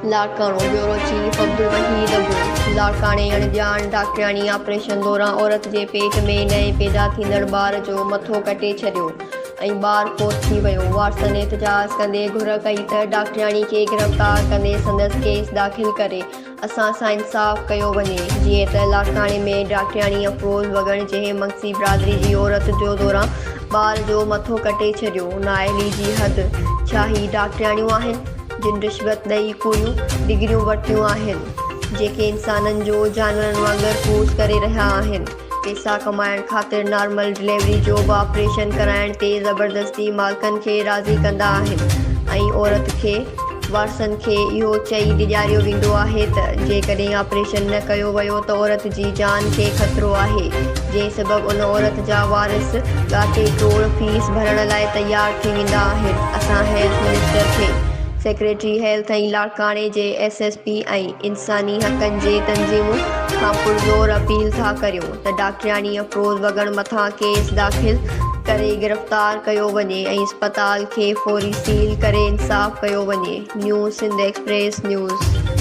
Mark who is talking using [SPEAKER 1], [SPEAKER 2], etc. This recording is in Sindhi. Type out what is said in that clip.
[SPEAKER 1] لاڙڪاڻو، بيورو چيف عبدالوحيد ابڙو، لاڙڪاڻي اڻڄاڻ ڊاڪٽرياڻي آپريشن دوران عورت جي پيٽ ۾ نئين پيدا ٿيندڙ ٻار جو مٿو ڪٽي ڇڏيو ۽ ٻار فوت ٿي ويو، وارثن احتجاج ڪندي گهر ڪئي ته ڊاڪٽرياڻي کي گرفتار ڪندي سندس ڪيس داخل ڪري اسان سان انصاف ڪيو وڃي، جيئن ته لاڙڪاڻي ۾ ڊاڪٽرياڻي افروز وڳڻ جنهن مگسي برادري جي عورت جو دوران ٻار جو مٿو ڪٽي ڇڏيو، نااهلي جي حد، ڇا هي ڊاڪٽرياڻيون آهن؟ جن رشوت ڏئي ڪوڙيون ڊگريون ورتيون آهن، جيڪي انسانن جو جانورن وانگر ڪوس ڪري رهيا آهن، پيسا ڪمائڻ خاطر نارمل ڊليوري جو به آپريشن ڪرائڻ تي زبردستي مالڪن کي راضي ڪندا آهن ۽ عورت کي وارثن کي اهو چئي ڊيڄاريو ويندو آهي ته جيڪڏهن آپريشن نه ڪيو ويو ته عورت جي جان کي خطرو آهي، جنهن سبب ان عورت جا وارث ڳاٽي ٽوڙ فيس ڀرڻ لاء تيار ٿي ويندا آهن، اسان هيلٿ منسٽر کي، سيڪريٽري هيلٿ ۽ لاڙڪاڻي جي ايس ايس پي ۽ انساني حقن جي تنظيمون کان پرزور اپيل ٿا ڪريون ته ڊاڪٽرياڻي افروز وڳڻ مٿان ڪيس داخل ڪري گرفتار ڪيو وڃي ۽ اسپتال کي فوري سيل ڪري انصاف ڪيو وڃي، نيو سنڌ ايڪسپريس نيوز.